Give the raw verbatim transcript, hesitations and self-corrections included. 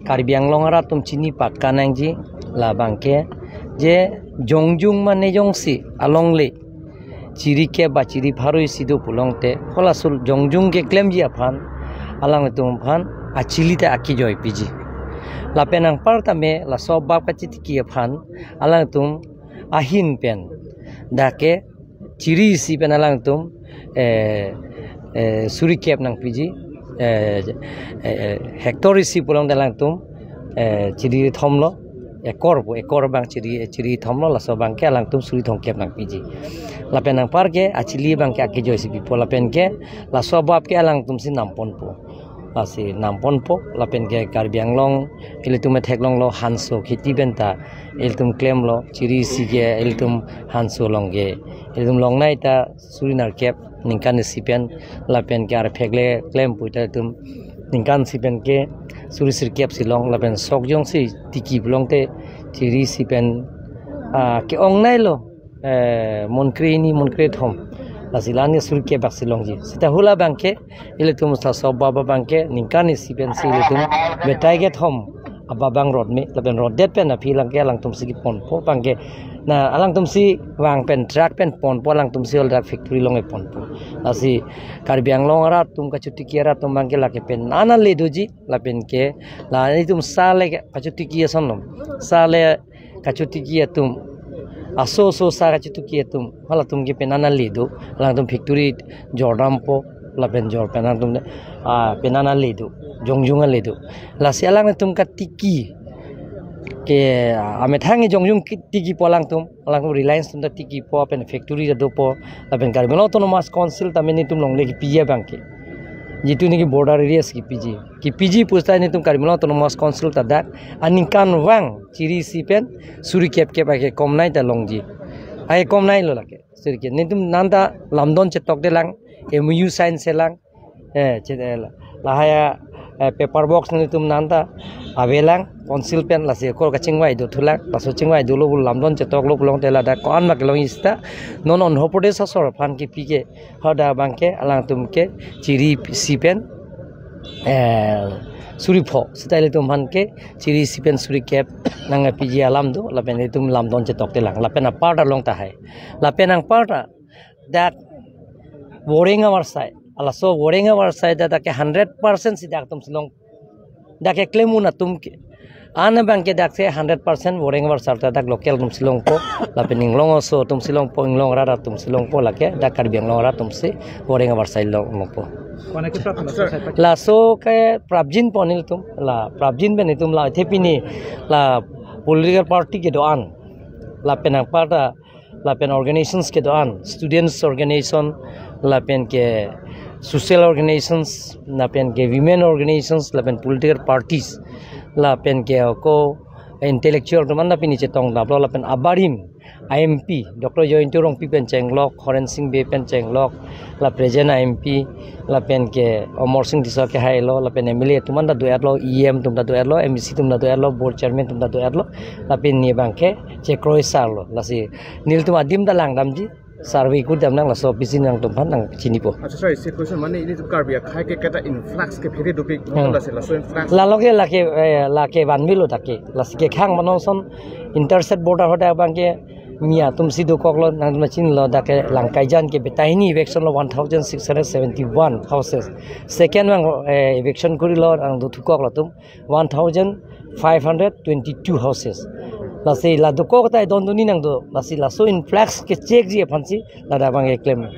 Karbi Anglong arat atum chini pakka nangji labang ke je jongjung mane jongsi alongle chiri kep ba chiri pharo isi do pulote halaso jongjung keklemji aphan alangtum aphan achili ta akejoi piji. Lapen anparta me laso abap kachetiki aphan alangtum ahin pen dak ke chiri isi pen alangtum, eh, eh, suri kep nangpiji, eh, eh, eh, hectare isi pulote alangtum, eh, chiri thomlo, ekor pu, ekor abang chiri, eh, chiri thomlo, laso abang ke alangtum suri thomkep nangpiji. Lapen anpar ke achili abang ke akejoi si pipo, lapen ke laso abap ke alangtum si namponpo. Lasi namponpo, lapen ke Karbi Anglong ilitum theklonglo hanso kheti pen ta ilitum klemlo, chiri isi ke ilitum hanso along ke ilitum longnei ta suri nerkep ningkan isi pen, lapen ke arphek le klem pu ta ilitum ningkan isi pen ke suri sirkep si long, lapen sok jongsi tiki pulote chiri isi pen, ah, ke-ongneilo, eh, monkre hini monkre thom. Lasi la-an ke suri kep bak si longji. Seta hala abang ke ilitum laso abap abang ke ningkan isi pensi ilitum betai kethom abap abang rot me, lapen rotdet pen aphi lang ke alangtum si keponpo abang ke. Na alangtum si vang pen truck pen ponpo, alangtum si ol truck factory along keponpo. Lasi Karbi Anglong arat atum kachetiki arat atum abang ke lake pen ana le doji, lapen ke la ilitum sa le kachetiki ason lom. Sa le kachetiki atum, aso aso sa kachetiki atum, halatum ke pen ana le do, alangtum factory jordampo, lapen jor pen alangtum, ah, pen ana le do, jongjung ale do. Lasi alangtum katiki ke, ah, amethang jongjung ke tikipo alangtum, alangtum Reliance atum ta tikipo, pen factory ta dopo, lapen Karbi Anglong Autonomous Council ta me nelitum longle kepiji abang ke. Jitu niki border areas kepiji. Kepiji pusita nelitum Karbi Anglong Autonomous Council ta dak aningkanvang chiri isi pen suri kep kep ake komnei ta longji. Ake komneilo lake. Suri kep. Nelitum nanta lamdon chetokdelang, M O U sign selang. Eh, chet-, eh, la-, lahai, eh, paper box nelitum nanta avelang, council pen lasi ekor kachingvai dothulang, laso chingvai dolo pu lamdon chetoklo pulote ladak ko-an ma kelongji seta, non Andhra Pradesh asor aphan kepi ke, hadak abang ke, alangtum ke, chiri isi pen, eh, suri pho, seta ilitum aphan ke, chiri isi pen suri kep, nangpiji alam do, lapen ilitum lamdon chetokdelang, lapen aparta long tahai, lapen anparta, dak Boreng avarsai, laso Boreng avarsai dak, dak ke hundred percent si dak atum si long, dak keklem un atum ke, ana abang ke dak si hundred percent Boreng avarsai ta dak local atum si longpo, lapen inglong aso atum si longpo, inglong arat atum si longpo, lake dak Karbi Anglong arat atum si Boreng avarsai long, longpo. Kona ke prap laso side pa? Laso ke prapjinpo nelitum, la prapjin pen itum la the pini la political party kedo-an, lapen anparta lapen organizations kedo-an, students organization, lapen ke social organizations, lapen ke women organizations, lapen political parties, lapen ke ako intellectual atum anta pini chetongdaplo, lapen abarim a M P, Doctor Jayanta Rongpi pen chenglok, Horen Sing Bey pen chenglok, la present a M P, lapen ke Amarsing Tisso kehailo, lapen M L A atum anta do-etlo, E M atum ta do-etlo, M A C atum ta do-etlo, board chairman atum ta do-etlo, lapen ne abang ke chekroi sarlo. Lasi nelitum adim ta langdamji, survey kudam nang, laso pisi nangtum aphan nangchinipo. Acha sir, isi question mane ilitum Karbi akhei ke keta influx kephere dopik. Hmm. Lasi laso influx. Lalo ke lake, eh, lake vanvelo dak ke. Lasi kekhang manong ason inter state border hadak abang ke mi atum si dokoklo, nangtum chinilo, dak ke Langkaijan ke betai hini eviction lo one thousand six hundred seventy-one houses. Second abang, eh, eviction korilo, nang dothukoklo atum one thousand five hundred twenty-two houses. Lasi la dokok ta don doni nang do, lasi laso influx ke checkji aphansi ladak abang keklem.